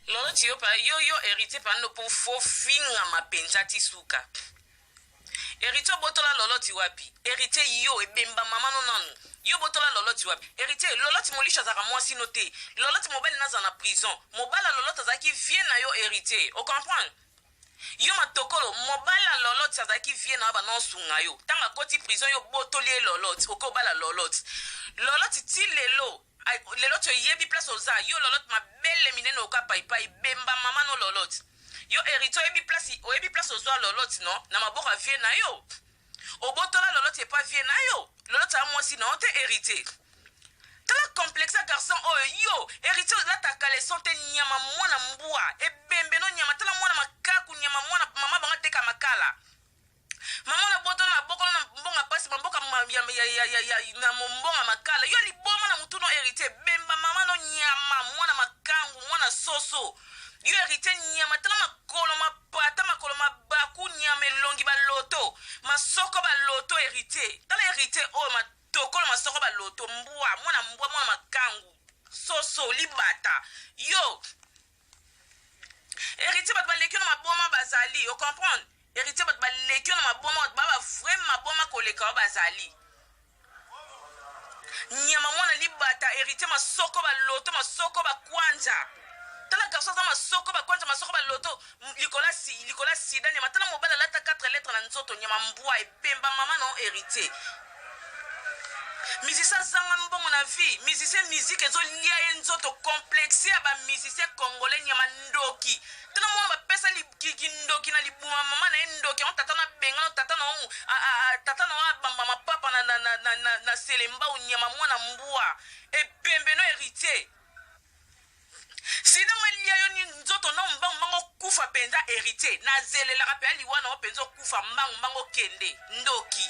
Loloti yo pa yo yo heritier pa no po fo fingama penza ti suka. Heritier obotola loloti wapi? Heritier yo ebemba mama no nanu. Yo botola loloti wapi? Heritier loloti molisho azalaka mwasi no te. Loloti mobali naza na prison. Mobala loloti azalaki vie na yo heritier. O comprendre? Yo matokolo mobala loloti azalaki vie na yo bana osunga yo. Tanga akoti prison yo botoli ye loloti. Okobala loloti. Loloti ti lelo lelo ti oyebi place oza yo lolot mabele minene oka paipai bemba mama no lolot yo héritier oyebi place oyebi place ozwa lolot no na maboko ya vie na yo obotola lolot epa vie na yo lolot ya mwasi na yo te héritier tala complexe ya garçon oyo yo héritier olata caleçon te nyama mwana mbwa ebembe no nyama tala mwana makaku nyama mwana mama bango ateka makala Mama na boto na bokolo na mbonga pasi mamboka ya, ya, ya, ya, ya, na mombonga makala yo liboma na mutu no héritier bemba mama no nyama mwana makangu mwana soso yo héritier nyama tala makolo mapata makolo mabaku nyama elongi baloto masoko baloto héritier tala héritier oyo matokolo masoko baloto mbwa mwana mbwa mwana makangu soso libata yo Héritier bato baleki yo na maboma bazali o comprendre Héritier bato baleki yo na maboma bato ba ba vrai maboma koleka yo bazali nyama mwana libata héritier masoko baloto masoko bakwanja tala garçon aza masoko bakwanja masoko baloto likola si likola sida nyama tala mobali alata 4 lettres na nzoto nyama mbwa ebemba mama na héritier musicien azanga mbongo na vie musicien musique ezolia ye nzoto complexe ya bamusicien congolais nyama ndoki tala mwana bapesa kindoki na libuma mama na ye ndoki yango tata na bengana tata na tata na abamba mapapa na, na, na, na, na, na selembau nyama mwana mbwa ebembe no héritier sida ngo elia yo nzoto no mbangu mbangu okufa mpenza héritier nazelelaka mpenza liwa na yo mpenza okufa mbangu mbangu okende ndoki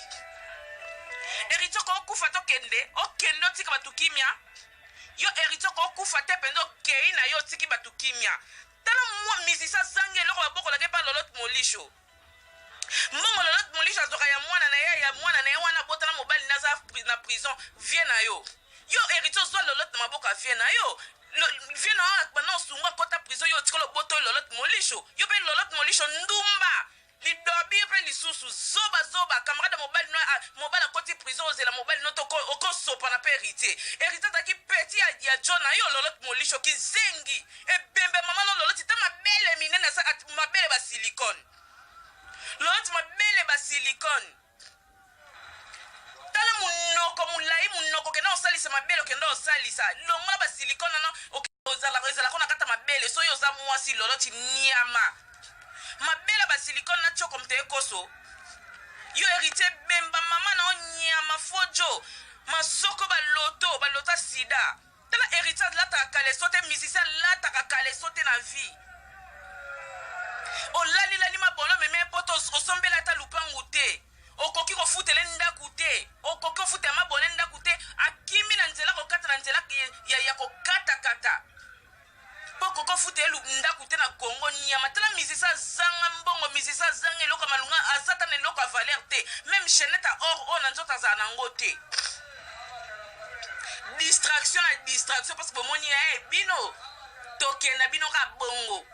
héritier okokufa tokende okende otika bato kimia yo héritier okokufa te mpenza okei na yo otiki bato kimia tala mwa musicien azangi eloko babokolaka epa lolot molisho mbongo lolot molisho azwaka ya mwana na ye ya mwana na ye wana abotana mobali naza na prison vie na yo yo héritier ozwa lolot na maboko ya vie na yo vie na yo banda osungu akota prison yo otikala oboto lolot molisho yo mpe lolot molisho ndumba lidobi yo mpe lisusu zoba zoba camarade mobali no mobali akoti prison ozela mobali no to okosopana mpe héritier héritier azalaki petit ya, ya jo na yo lolot molisho kizengi ebembe mama no loloti ta mabele minene mabele ba silicone loloti mabele ba silicone tala munoko molai munoko okenda kosalisa mabele okenda kosalisa longola basilikone wana ezalaka na kati ya mabele soki oza mwasi loloti niama mabele ya basilikone na tioko moto ekoso yo héritier bemba mama na yo nyama fojo masoko baloto balota sida tala héritier alataka kaleso te musicien alataka kaleso te na vie olalilali mabolo meme poto osombeli ata lupangu te okoki kofutele ndako te okoki kofutela mabole ndako te akimi na nzela kokata na nzela ya, ya kokatakata mpo okoki ofutele ndako te na kongo nyama tala musicien azanga mbongo musicien azanga eloko ya malunga aza ata na eloko ya valeur te meme chainette ya or oyo na nzoto azala na yango te distraction na distraction parce que bomoni eh bino tokenda bino ka bongo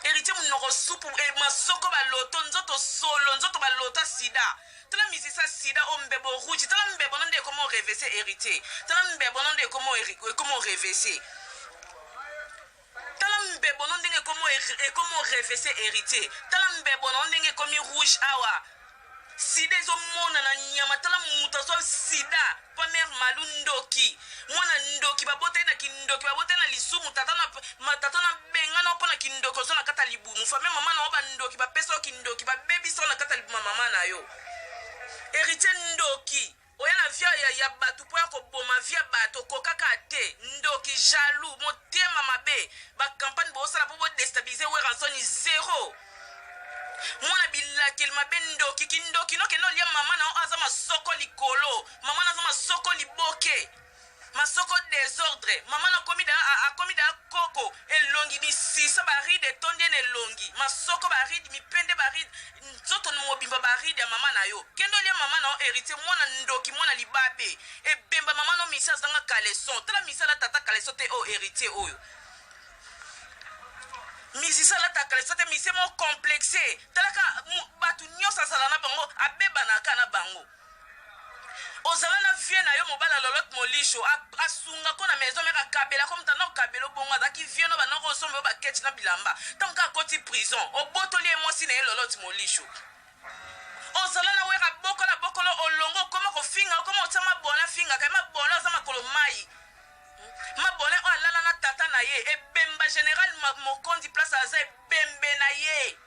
héritier monoko supu eh, masoko baloto nzoto solo nzoto balota sida tala misisa sida o mbebo rouge tala mbebo no nde ekoma orevese héritier tala mbebo no nde ekoma orevese tala mbebo no ndenge ekoma orevese héritier tala mbebo no ndenge ekomi rouge awa sida ezomonana nyama tala moto azwa sida pa mare malu ndoki mwana ndoki babotali na kindoki babotali na lisumu tata na tata na bengana mpo na kindoki ozo na kati ya libumu fame mama na yo bandoki bapesa yo kindoki babebisa yo na kati ya libumu ya mama na yo héritier ndoki oya na via ya, ya bato mpo ya koboma via bato okokaka te ndoki jaloux motema mabe bacampagne bosala mpo bodestabilize werrason zero mwana bilakeli mabe ndoki kindoki nokende olia mama na yo aza masoko likolo mama na aza masoko liboke masoko desordre mama na akomi da akomi da koko elongi misisa baride etondi ye na elongi masoko baride mipende baride nzoto mobimba baride ya mama na yo kende olia mama na yo héritier mwana ndoki mwana libabe ebemba mama no misi azanga caleçon tala misi ala tata caleçon te oyo héritier oyo. Musicien alata caleçon te, musicien moko complexe. Talaka bato nyonso azala na bango, abebanaka na bango. Ozala na vie na yo mobala Lolotte Molisho asunga ko na maison mère, akabela ko mutanda okabela obongo, azalaki vie no banoko osomba yo baketch na bilamba. Ntango kaka akoti prison, obotoli ye mwasi na ye Lolotte Molisho. Ozala na Wera bokola bokolo olongo, okoma kofinga, okoma otia mabona, afingaka ye mabona, aza makolo mai. Mabona oyo alala na tata na ye ebemba Général Mokonzi, place aza ebembe na ye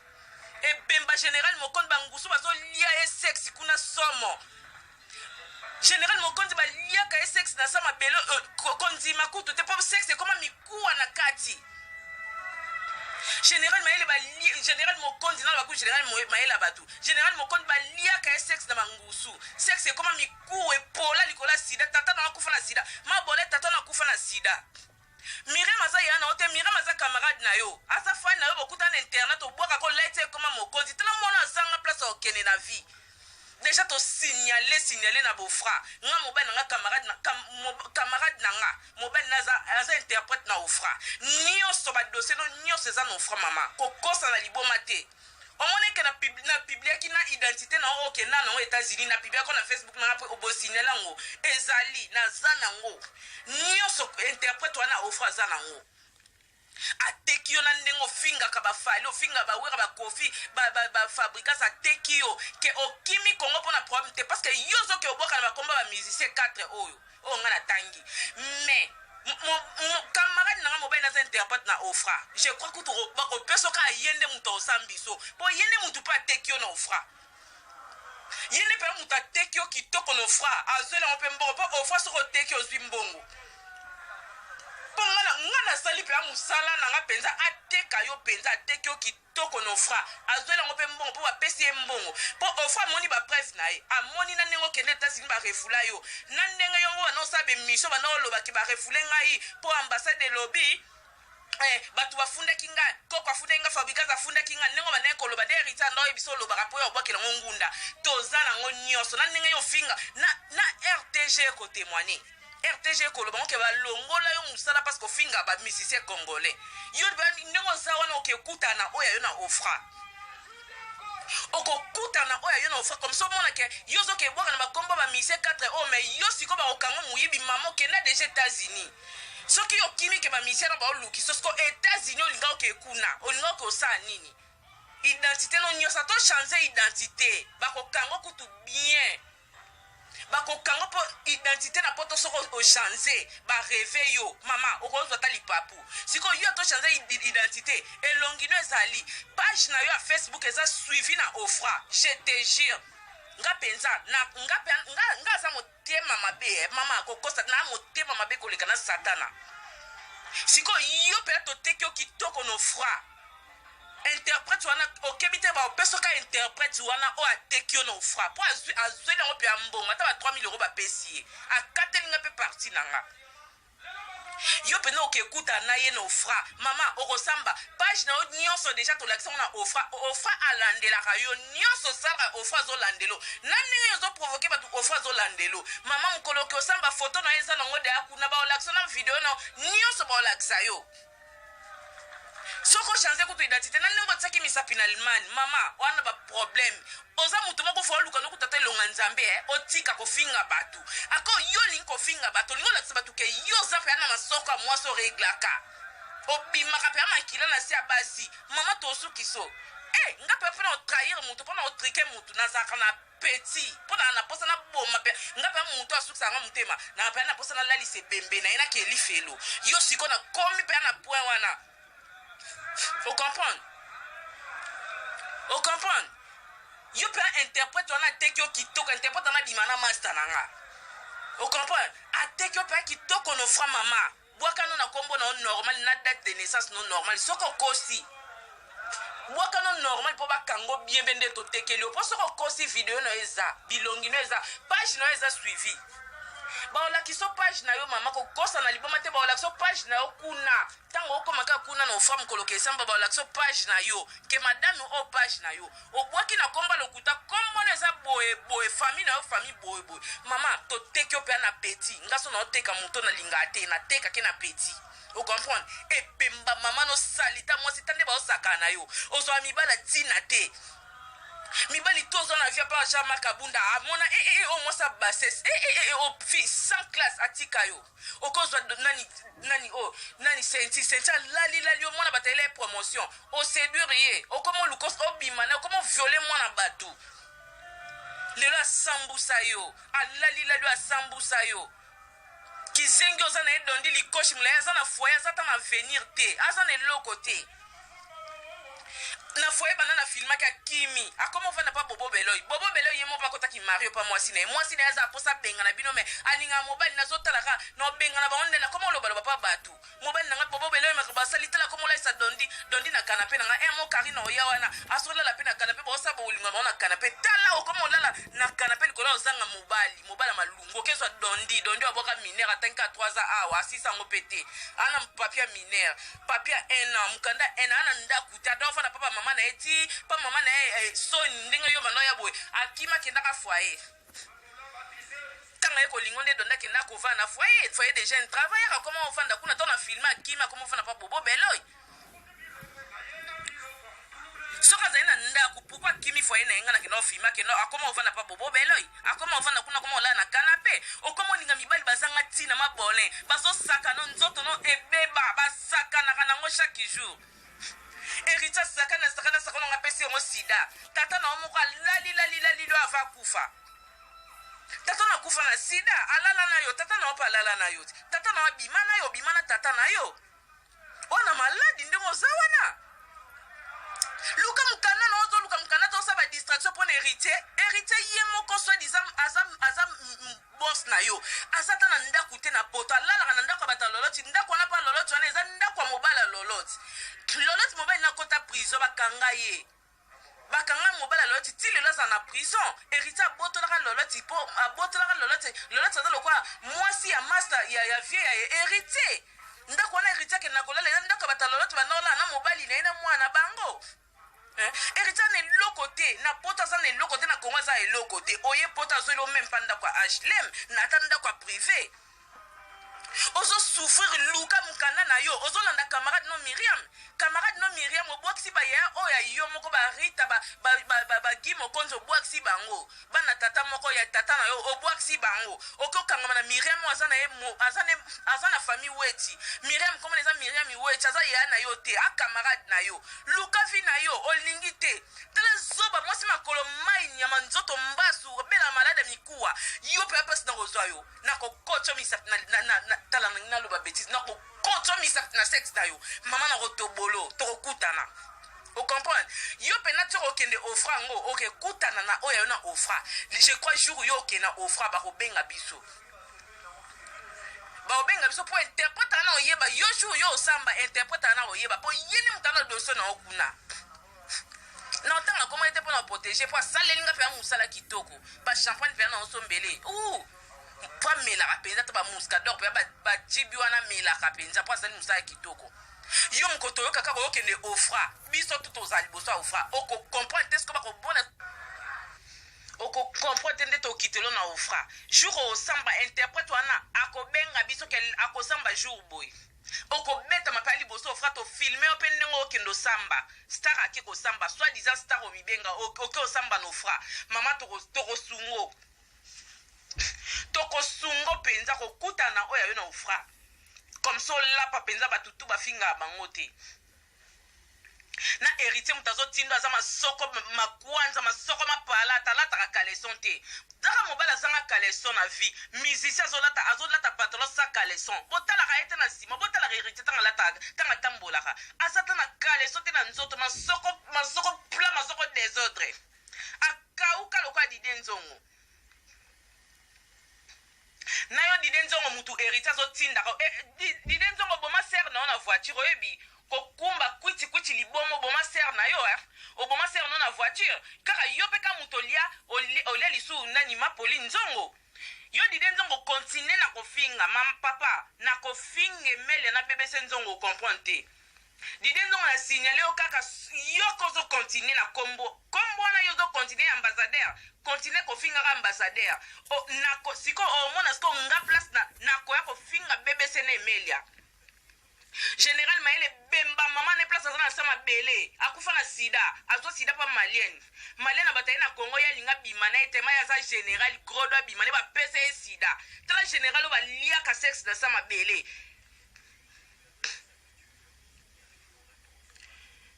ebemba Général Mokonzi, bangusu bazolia ye sexe kuna somo. Général Mokonzi baliaka ye sexe na sa mabele, kondima kutu te, mpo sexe ekoma mikuwa na kati. Général Mayele balie, Général Mokonzi na baku Général Mayele ya bato, Général Mokonzi baliaka ye sexe na bangusu, sexe ekoma mikuwa epola likolo ya sida. Tata na akufa na sida, mabole tata na akufa na sida. Miriam aza ya na yo te, Miriam aza camarade na yo, aza fan na yo, bokuta na internet, obwaka ko lete ekoma mokonzi. Tala mwana azanga place okende na vie. Déjà tosignale signale na bofra nga mobali na nga camarade na, kam, mo, camarade na nga mobali na aza, aza interprète na Ofra. Nyonso badossier no nyonso eza na Ofra. Mama, kokosa na liboma te. Omoni ke na, pub, na publiaki na identité na oyo okenda nango États-Unis, na publiaki na Facebook nanga mpe obosignale yango, ezali naza nango nyonso. Interprète wana Ofra aza nango, ateki yo na ndenge ofingaka baFally, ofinga baWera, baKofi, baFabregas, ateki yo ke okimi Kongo mpona problème te, parce que yo ozoke obwaka na bakomba bamusicien 4 oyo oyo nga natangi. Mais camarade nanga mobali naza interprète na Ofra. Je crois kutu bakopesa oka ye nde moto aosambiso, mpo ye nde motu mpe ateki yo na Ofra. Ye nde mpe moto ateki yo kitoko na Ofra, azweli yango mpe mbongo, mpo Ofra soki oteki, ozwi mbongo. Mpo nga nasali mpenza mosala na nga mpenza, ateka yo mpenza, ateki yo kitoko na Ofra, azweli yango mpe mbongo, mpo bapesi ye mbongo, mpo Ofra amoni bapreuve na ye, amoni na ndenge okende États-Unis, barefula yo, na ndenge yongo wana osala bemission, bana olobaki barefule ngai mpo ambassade elobi bato bafundaki nga, koko afundaki nga, Fabregas afundaki nga, ndenge bandenge koloba de Héritier anda oyebi so olobaka mpo oyo obwakela ngo ngunda. Toza nango nyonso na ndenge yo ofinga na RTG ekotémoigne, RTG ekoloba ngo ke balongola yo mosala parce que ofinga bamusicien congolais. Yo ndenge oza wana, okekutana oyo ayo na Ofra, okokutana oyo ayo na Ofra. Comme ça omona ke yo ozoke ebwaka na bakombo bamusicien 4 oyo, mais yo sikoyo bakokanga moyibi. Mama, okenda déjà États-Unis, soki okimi ke bamusicien na baoluki so siko États-Unis, olinga oke kuna, olinga oke osala nini? Identité no nyonso, ata ochange identité, bakokanga kutu bien, bakokanga mpo identité na poto. Soki ochange, bareve yo mama, okozwa ata lipapu. Sikoyo yo ata ochange identité, elongi no ezali, page na yo ya Facebook eza suivi na Ofra. Je te jure, nga mpenza nga, nga aza motema mabe eh, mama akokosa na motema mabe koleka na Satana. Sikoyo yo mpenza toteki yo kitoko na Ofra. Interprète wana okebi te, baopesoka interprète wana oyo ateki yo na Ofra, mpo azweli yango mpe ya mbongo, ata ba 3000 euro bapesi ye, akateli nga mpe parti na nga. Yo mpenza okekuta na ye na Ofra. Mama, okosamba page na yo nyonso déjà tolakisa ngo na Ofra. Ofra alandelaka yo nyonso osalaka, Ofra azolandelo na ndenge yo ozoprovoke bato, Ofra azolandelo. Mama, mokolo oke osamba, foto na yo eza nango deya kuna, baolakisa na video na nyonso, baolakisa yo. Soki ochange kutu identité na ndenge otiaki misapi na Allemagne, mama, wana baproblème. Oza moto moko fo oluka nokuta te elonga Nzambe eh? Otika kofinga bato. Ako yo olingi kofinga bato, olingi olakisa bato ke yo oza mpe na masoko ya mwasi, oreglaka, obimaka mpe ya makila na se ya basi. Mama, tosuki so nga mpe mpona otrahir moto, mpona otrike motu, nazalaka na petit mpo na posa naboma mpe nga mpe moto asukisaka nga motema na mpe na posa nalalisa ebembe na ye nakeli felo. Yo sikoyo nakomi mpe na point wana, ocomprendre, ocomprendre. Yo mpe interprète wana ateki yo kitoko. Interprète wana abima na master na nga, ocomprendre, ateki yo mpe kitoko na Ofra. Mama, bwakano na nkombo na yo normal, na date de naissance no normal. Soki okosi, bwakano normal mpo bakango bien mpe nde totekeli yo. Mpo soki okosi, video na yo eza, bilongi no eza, page na yo eza suivi. Baolakisa page na yo, mama, kokosa na liboma te. Baolakisa page na yo kuna. Ntango okoma kaka kuna na Ofra, mokolo kesamba, baolakisa page na yo ke madame oyo, page na yo obwaki na komba lokuta, kombono eza boye boye, famille na yo, famille boye boye. Mama, toteki yo mpe na petit. Nga so naoteka moto, nalingaka te, natekake na petit. Ocomprendre? Ebemba mama nosalita mwasi ta nde baosakana na yo. Ozwa mibala ntina te, mibali to oza na vie pa Jean Marc Abunda amona e e o mwasi bassesse e e e o fille sans classe, atika yo. Okozwa nani nani o nani senti senti, alali lali yo mwana bato, ayela promotion, oséduire ye, okoma oluka obima na, okoma oviole mwana bato. Lelo asambusa yo, alali lali yo, asambusa yo. Kizengi oza na ye, dondi likoshi molai, aza na foyer, aza ta na avenir te, aza na eloko te na foyer. Banda na filmaki, akimi, akoma ofanda mpa Bobo Beloi. Bobo Beloi ye moko akotaki mario mpa mwasi na ye. Mwasi na ye aza aposa abengana bino, me alingaka mobali. Nazotalaka na obengana bango nde nakoma olobaloba mpa bato. Mobali na nga Bobo Beloi basali, tala, akoma olalisa dondi dondi na canapé na nga e mo kari na oya wana, azolala mpe na canapé, baosala bolingo bango na canapé. Tala, okoma olala na canapé likolo ya ozanga mobali, mobali ya malungu. Okezwa dondi dondi abwaka minere, atangi ka 3 ans awa, asisa yango mpe te. Ana papier ya minere, papier ya 1 an, mokanda 1 an, ana ndako te, ata ofanda papa mama na ye ti pa mama na ye eh, soni ndenge yo banda oya boye. Akima, akendaka foyer. Ntango aye kolingo nde donda akenda kovanda na foyer, foyer de jeune travailleur. Akoma ofanda kuna to na filme, akima, akoma ofanda pa Bobo Beloi. Soki azali na ndako, pourquoi akimi foyer na ye? Nga nakenda ofilme, akenda, akoma ovanda pa Bobo Beloi, akoma ovanda kuna, akoma olala na canapé. Okoma olinga mibali bazanga ntina, mabolin bazosaka no nzoto no ebeba, basakanaka nango chaque jour. Héritier asakana sakana sakana ngo, apesi yango sida. Tata na yo moko alali lali lali lo ava akufa. Tata na akufa na sida, alala na yo. Tata na yo mpe alala na yo te. Tata na yo abima na yo, obima na tata na yo oyo na maladi ndenge oza wana. Luka mokanda na ozoluka mokanda te, osala badistraction mpo na Héritier. Héritier ye moko soi disant aza boss na yo, aza ta na ndako te na poto, alalaka na ndako ya bato ya Loloti. Ndako wana mpa Loloti wana eza ndako ya mobali ya Loloti. Loloti mobali nakota prison, bakanga ye, bakanga mobali ya Loloti, ti lelo aza na prison. Héritier abotolaka Loloti mpo abotolaka Loloti. Loloti aza lokola mwasi ya master ya vie ya Héritier. Ndako wana Héritier akenda kolala eza ndako ya bato ya Loloti, banda olala na mobali na ye na mwana bango. Héritier na eloko te na poto, aza na eloko te na Kongo, aza eloko te. Oye poto, azweli même mpa ndako ya HLM na ata ndako ya privé, ozosouffrir. Luka mokanda na yo. Ozolanda camarade no Miriam, camarade no Miriam, obwakisi bayaya oyo ya yo moko, Barita, Bagi Mokonzi, obwakisi bango, bana tata moko ya tata na yo, obwakisi bango. Oki okangama na Miriam oyo aza na ye, aza na famille Weti. Miriam komona eza Miriam Weti, aza yaya na yo te, acamarade na yo. Luka vie na yo, olingi te. Tala zoba mwasi, makolo mai, nyama, nzoto mbasu, obela malade ya mikuwa. Yo mpe apasi na kozwa yo, nakokotya misapi na tala, naloba bétise, nakokotya misapi na sexe na yo, mama, nakotobolo. Tokokutana, ocomprendre? Yo mpena ti okende Ofra yango, okekutana na oyo yo na Ofra. Je crois jour yo okende na Ofra, bakobenga biso, bakobenga biso mpo interprète wana oyeba yo. Jour yo osamba, interprète wana oyeba mpo ye nde moto ana dossier na yo kuna. Na ntango akoma ete mpona protéger, mpo asaleli nga mpenza mosala kitoko, bachampagne mpenza na osombele mpo amelaka mpenza to bamuscador mpenza, bajibi wana amelaka mpenza mpo asali mosala kitoko. Yo moko toyoka kaka okende Ofra, biso tu tozala liboso ya Ofra, okocomprendre te. Siko bakobona, okocomprendre te nde tokitelo na Ofra. Jour osamba, interprète wana akobenga biso ke akosamba jour boye, okobetama mpe liboso Ofra, tofilme yo mpe ndenge okende osamba. Star ake kosamba, soi disant star omibenga, oke osamba na Ofra. Mama, tokosungo, tokosungo mpenza kokutana oyo ayo na Ofra, comme ça olapa mpenza. Bato tu bafingaka bango te na Héritier. Moto azotinda aza masoko makwanza, masoko mapala, atalataka caleçon te. Zaka mobali azanga caleçon na vie. Musicien azolata, azolata pantalon sans caleçon, botalaka ye te na nsima. Botalaka Héritier ntango alataka, ntango atambolaka, aza ta na caleçon te na nzoto, masoko, masoko plat, masoko désordre, akauka lokola Dide Nzongo na yo. Dide Nzongo, mutu Héritier azotindaka eh, Dide Nzongo, boma sere na yo na voiture. Oyebi kokumba kwiti libomo, oboma sere na yo eh? Oboma sere na yo na voiture kaka yo mpe ka moto olia, olia lisusu nani mapoli nzongo. Yo Dide Nzongo, continue. BBC Nzongo ocomprendre te. Didier Nzongo na signale yo kaka yo ko ozo continuer na kombo kombo wana yo ozo continuer ambassadeur continuer kofingaka ambassadeur o, nako sikoyo omona sikoyo nga place na nakoya kofinga BBC na Emelia. General Mayele bemba mama ne place aza na sa mabele akufa na sida azwa sida pa malienne malienne abata ye na Congo ye alinga bima na ye tema ye aza general grodo abima ne bapesa ye sida tala general oyo baliaka sexe na sa mabele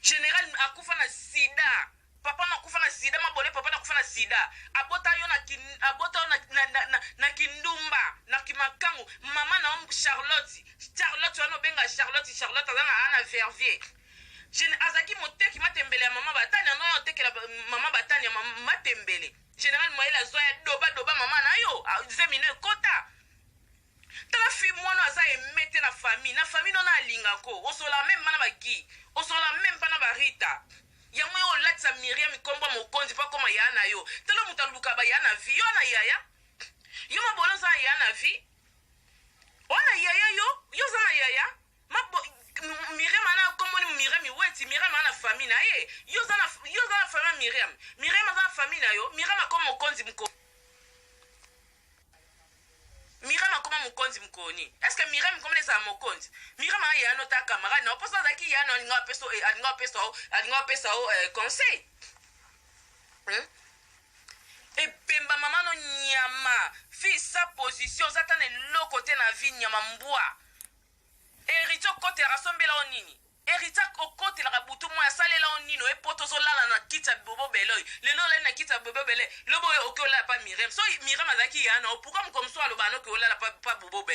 general akufa na sida Papa no akufa na sida mabole papa no akufa na sida abota yo na kin, abota yo na, na, na, na, na kindumba na kimakangu mama na yo Charlotte Charlotte wana obenga Charlotte Charlotte aza na ana vervier Gen, azalaki moteki matembele ya mama batani ano otekela mama batani ya matembele general Mayele azwa ya doba doba mama na yo zemi no ekota Tala fille mwana aza aime te na famille na famille nona alinga ko osola meme pas na ba Guy osola meme pas na ba Rita yango yo olatisa Miriam kombo ya mokonzi po akoma yaya na yo tala moto aluka ba yaya na vie yo na yaya yo mabolo oza na yaya na vie wana yaya yo yo oza na yaya mabo Miriam ana kombo ni Miriam Iweti Miriam ana famille na ye yo oza na yo oza na famille ya Miriam Miriam aza na famille na yo Miriam akoma mokonzi moko Miriam akoma mokonzi mokoni. Est ce que Miriam komona ezala mokonzi? Miriam aya yano ta camarade na oposa azalaki yano alinga apesa eh, alinga apesa alinga apesa o eh, conseil. Hmm? Ebemba mama no nyama fille sa position oza ata na eloko te na vie nyama mbwa. Heritier okotelaka asombela yo nini? Heritier okotelaka butu moi asalela yo nini? Oye poto ozolala na kiti ya bobo beloy lelo olali na kiti ya bobo bele lobi oyo oke olala pa Miriam so Miriam azalaki ya na yo pourquoi mokolo mosusu aloba noki olala pa, pa bobo bele?